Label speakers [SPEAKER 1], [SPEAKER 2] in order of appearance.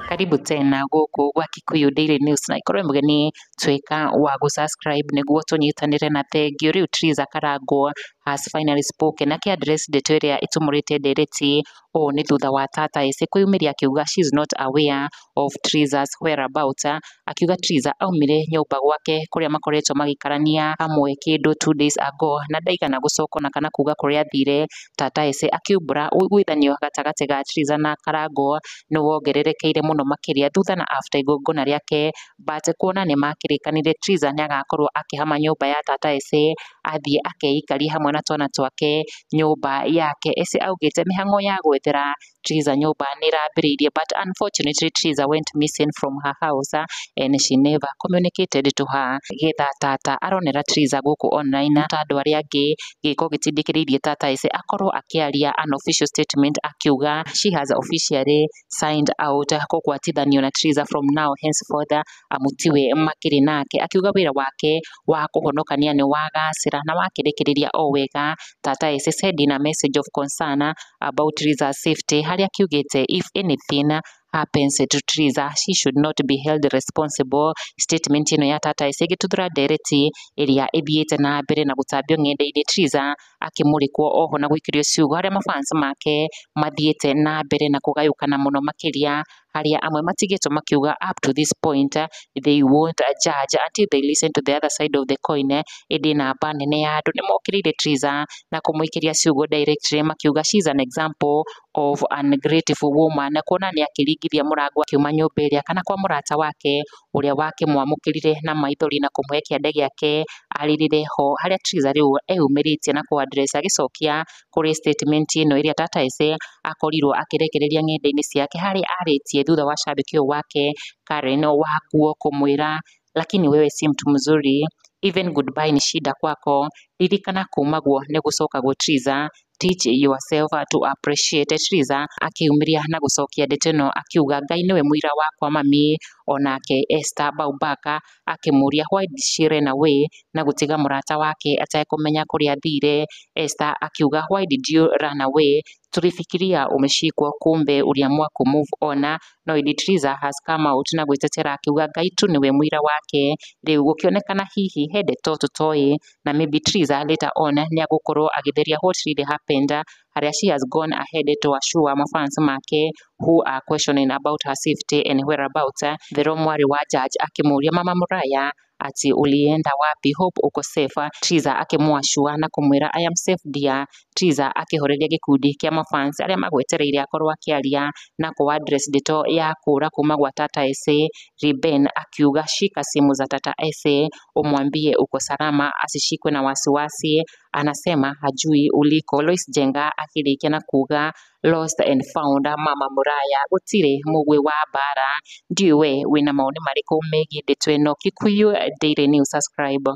[SPEAKER 1] Karibu tena gũkũ gwa Kikuyu Daily News, na ikorwo mũgeni tuĩka wa gũ-subscribe nĩguo tũnyitanĩre. Na thengiũ rĩu Triza Karangwo has finally spoken, akĩ-address ndeto ĩrĩa ĩtumũrĩte ndereti. Ũũ nĩ thutha wa Tata Ese kwĩyumĩria akiuga she is not aware of Triza's whereabouts, akiuga Triza aumire nyũmba gwake kũrĩa makoretwo magĩikarania hamwe kĩndũ 2 days ago na ndaigana gũcoka ona kana kuga kũrĩa athire. Tata Ese akiumbũra ũiguithanio gatagatĩ ga Triza na Karangwo nĩ wongererekeire mũno makĩria thutha na after igongona rĩake, but kuona nĩ makĩrĩkanire Triza nĩ agakorwo akĩhama nyũmba ya Tata Ese athiĩ akeikarie hamwe na twana twake nyũmba yake. Ese augĩte mĩhang'o ya gwethera Triza nyũmba nĩ ĩrambĩrĩirie, but unfortunately Triza went missing from her house and she never communicated to her. Getha tata aronera Triza gũkũ online ta andũ arĩa angĩ, gĩko gĩtindĩkĩrĩirie Tata Ese akorwo akĩaria an official statement akiuga she has officially signed out kũgwatithanio na Triza from now henceforth, amu tiwe makĩrĩ nake, akiuga wĩra wake wa kũhonokania nĩ wagacĩra na wakĩrĩkĩrĩria o wega. Tata Ese sending a message of concern about Triza's safety, harĩa akiugĩte if anything happens to Triza, she should not be held responsible. Statement ĩno ya Tata Ese ĩgĩtuthũra ndereti ĩrĩa ĩthiĩte na mbere na gũtambio ng'enda-inĩ, Triza akĩmũrĩkwo oho na gũikĩrio ciugo, harĩa mafans make mathiĩte na mbere na kũgayũkana mũno makĩria, harĩa amwe matigĩtwo makiuga up to this point they won't judge until they listen to the other side of the coin. Ĩndĩ namba nene ya andũ nĩ mokĩrĩire Triza na kũmũikĩria ciugo directly, makiuga she is an example of ungrateful woman, kuona nĩ akĩringithia mũrango akiuma nyũmba ĩrĩa kana kwa mũrata wake ũrĩa wakĩmwamũkĩrire na maithori na kũmũhe kĩande gĩake arĩrĩre ho, harĩa Triza rĩu eyumĩrĩtie na kũ address agĩcokia kũrĩ statement ĩno ĩrĩa Tata Ese akorirwo akĩrekereria ng'enda-inĩ ciake, harĩa arĩtie thutha wa shabiki ũyũ wake Karen Wakuo kũmwĩra, "Lakini wewe si mtu mzuri, even goodbye ni shida kwako, ririkana kumagwo nĩ gũcokagwo. Triza, teach yourself to appreciate." Triza akĩyumĩria na gũcokia ndeto ĩno akiuga, "Ngai nĩwe mũira wakwa mami." Onake Esther Baubaka akĩmũria why did she run away na gũtiga mũrata wake atekũmenya kũrĩa athire. Esther akiuga, "Why did you run away? Tulifikiria umeshikwa, kumbe uliamua ku move on." No ĩndĩ Triza has come out na gwĩtetera akiuga Ngai tu nĩwe mũira wake. Rĩu gũkĩonekana hihi he ndeto tũtoĩ, na maybe Triza later on nĩ agũkorwo agĩtheria what really happened, harĩa she has gone ahead to assure mafans make who are questioning about her safety and whereabouts. Thero mwarĩ wa judge akĩmũria Mama Muraya ati ulienda wapi, hope uko safe. Triza akĩmwacua na kũmwĩra, "I am safe, dear." Triza akĩhoreria gĩkundi kĩa mafans arĩa magwetereire akorwo akĩaria na kũ address ndeto ya kũra kuma gwa Tata Ese. Ruben akiuga, "Shika simu za Tata Ese umwambie uko salama, asishikwe na wasiwasi, anasema hajui uliko." Lois Jenga akĩrĩkia na kuga, "Lost and found Mama Muraya, gũtirĩ mũgwi wa mbara." Ndiũĩ we wĩna mawoni marĩkũ megiĩ ndeto ĩno. Kikuyu Daily News, subscribe.